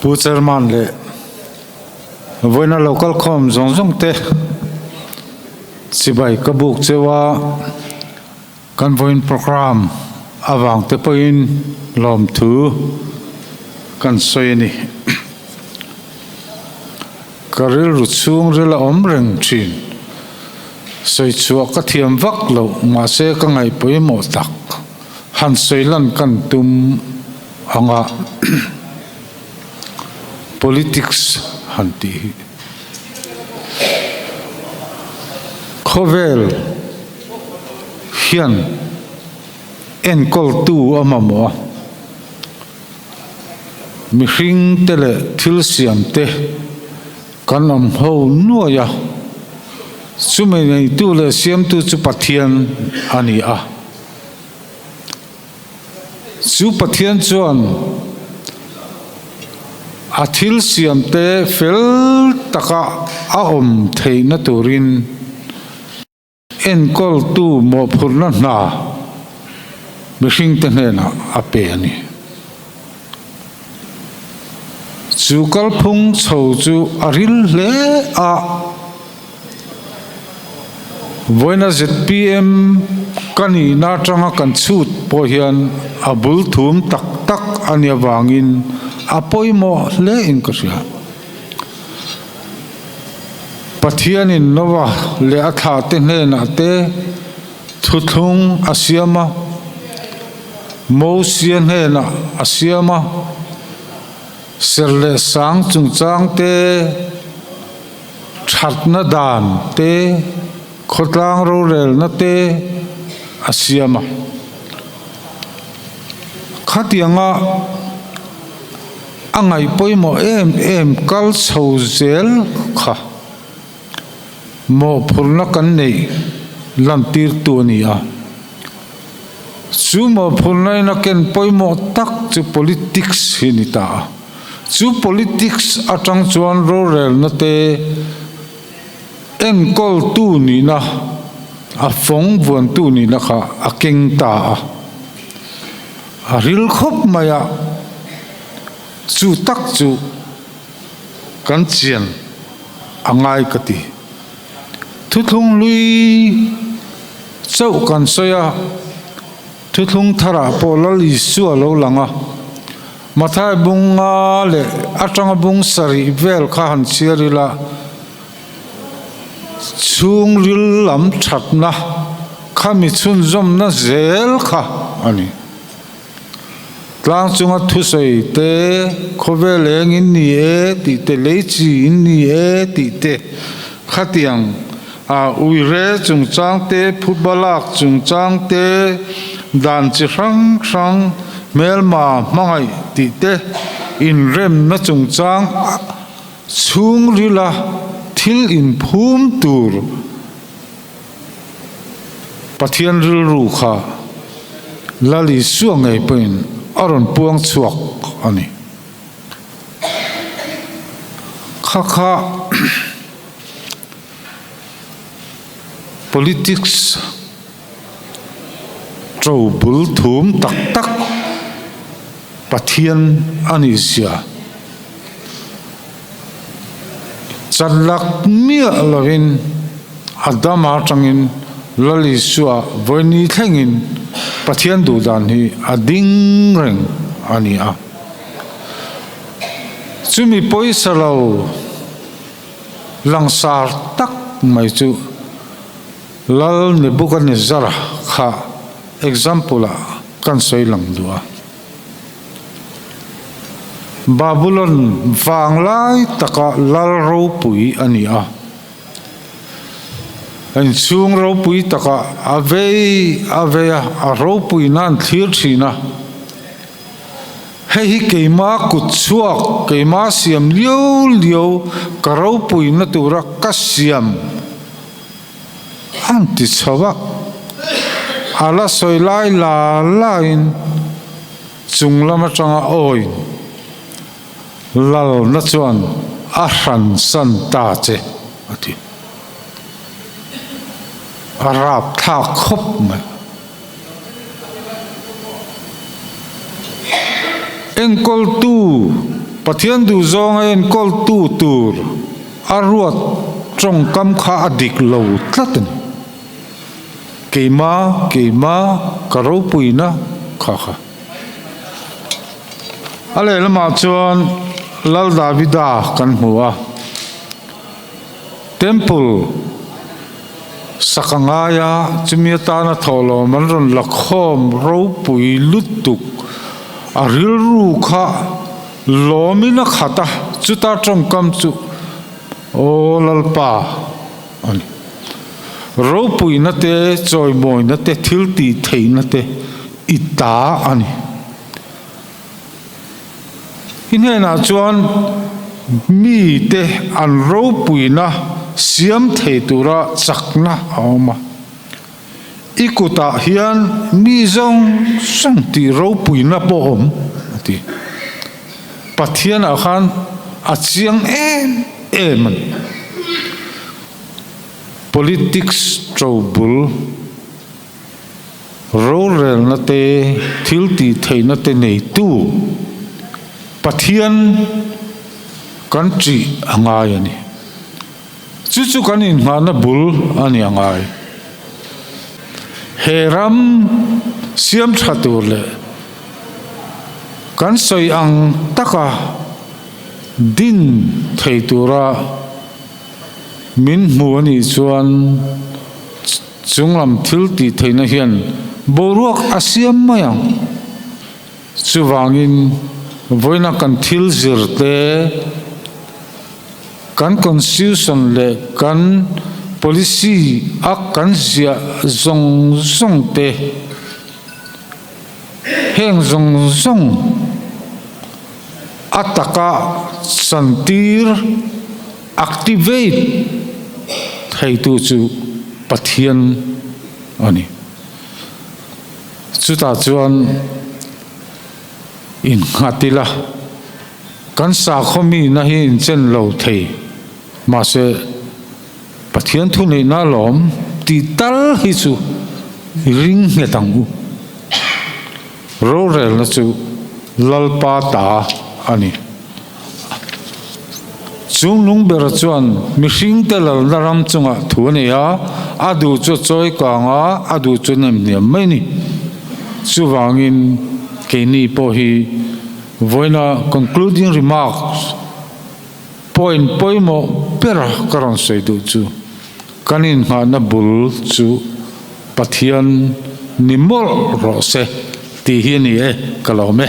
Pu Chairman leh vawiina lo kal khawm zawng zawng te chibai ka buk cheu a, kan vawiin programme avang te pawhin lawmthu kan sawi a ni. Ka rilru chhungril a awm reng thin. Sawi chhuah ka thiam vak loh, mahse ka ngaih pawimawh tak. Han sawi lan kan tum anga politics han tih hi. Khawvel hian enkawltu a mamawh a. Mihring te leh thil siam te kan awm ho nuai a, chumi neitu leh siamtu chu Pathian a ni a. Chu Pathian chuan a thil siam te fel taka a awm theihna turin, Enkawltu mawhphurhna hna mihringte hnenah a pe a ni. Chu kalphung chho chu a ril hle a, vawiina zpm ka nihna atanga kan chhut pawh hian a bul thum tak tak a nih avangin a pawimawh hlein ka hria. Pathianin Noah leh a thlahte hnenah te thuthlung a siam a, Mosia hnenah a siam a, ser leh sang chungchang te, thatna dan te, khawtlang rorelna te a siam a. Khatianga A ngaih pawimawh em em kal chho zel kha mawhphurhna kan neih lantirtu a ni a. Chu mawhphurhna in a ken pawimawh tak chu politics hi ni ta a. Chu politics atang chuan rorelna te enkawltu nihna, a fawng vuantu nihna kha a keng ta a. A ril khawp mai a, chu tak chu kan chian a ngai ka ti. Thuthlung hlui chauh kan sawi a, thuthlung tharah pawh Lal Isua lo lang a, Mathai bunga leh atanga bung sarih vel kha han chhiar ila, Chhungril lam thatna kha mi chhunzawmna zel kha a ni. Tlang chunga thusawi te, khawvel eng in ni e tih te, lei chi in ni e tih te, khatiang a uire chungchang te, phubalak chungchang te, dan chi hrang hrang, hmelma hmangaih tih te, inremna chungchang Chhungrila thil inphum tur Pathian rilru kha Lal Isua ngei pawhin a rawn puang chhuak a ni. Kha kha politics ṭo bul thum tak tak Pathian a nih zia chalak miah lovin Adama atangin Lal Isua vawini thlengin Pathian duhdan hi a ding reng a ni a. Chumi pawisa lo langsar tak mai chu Lal Nebuchadnezzar kha example ah kan sawi lang duh a. Babulon vanglai taka lal ropui a ni a. Inchhung ropui taka a vei a vei a, a ropui nan thlir thin a. Hei hi keima kut chhuak, keima siam liau liau ka ropuina tura ka siam An ti chho a, a la sawi lai la lain chung lam atanga awiin lalna chuan a hransan ta che a ti. A rapthlak khawp mai. Enkawltu. Pathian duhzawnga enkawltu tur a ruat tawngkam kha a dik lo tlat a ni. Keima, keima, ka ropuina kha kha. A lehlamah chuan Lal Davida kan hmu a, Temple sak a ngai a, chumi atana thawhlawm an rawn la khawm ropui lutuk, a rilru kha lawmin a khat a, chuta tawngkam chu Aw Lalpa a ni. Ropuina te, chawimawina te, thil tih theihna te i ta a ni. I hnenah chuan mite an ropuina siam thei tura chakna a awm a. I kutah hian mi zawng zawng tih ropuina pawh a awm, a ti. Pathianah khan a chiang em em a ni. Politics ṭobul. Rorelna te, thil tih theihna te neitu Pathian kan ṭih a ngai a ni. Chu chu kan inngahna bul a ni a ngai. He ram siam ṭha tur leh kan sawi ang taka din thei tura min hmu a nih chuan, Chunglam thil tih theihna hian boruak a siam mai ang. Chuvangin vawiina kan thil zir te, kan constitution leh kan policy a kan ziah zawng zawng te, heng zawng zawng a taka chantir, Activate theitu chu Pathian a ni. Chutah chuan innghat ila, kan sakhaw mihna hi inchen lo thei, mahse Pathian thuneihna alawm tih tal hi chu i ring nghet ang u. Rorelna chu Lalpa ta a ni. Chung lung bera chuan mihringte lalna ram chungah thu a nei a, a duh chu a chawi kang a, a duh chu a nem hniam mai a ni. Chuvangin keini pawh hi vawiina concluding remarks point pawimawh bera ka rawn sawi duh chu kan inngahna bul chu Pathian ni mawlh rawh se tih hi a ni e, ka lawm e.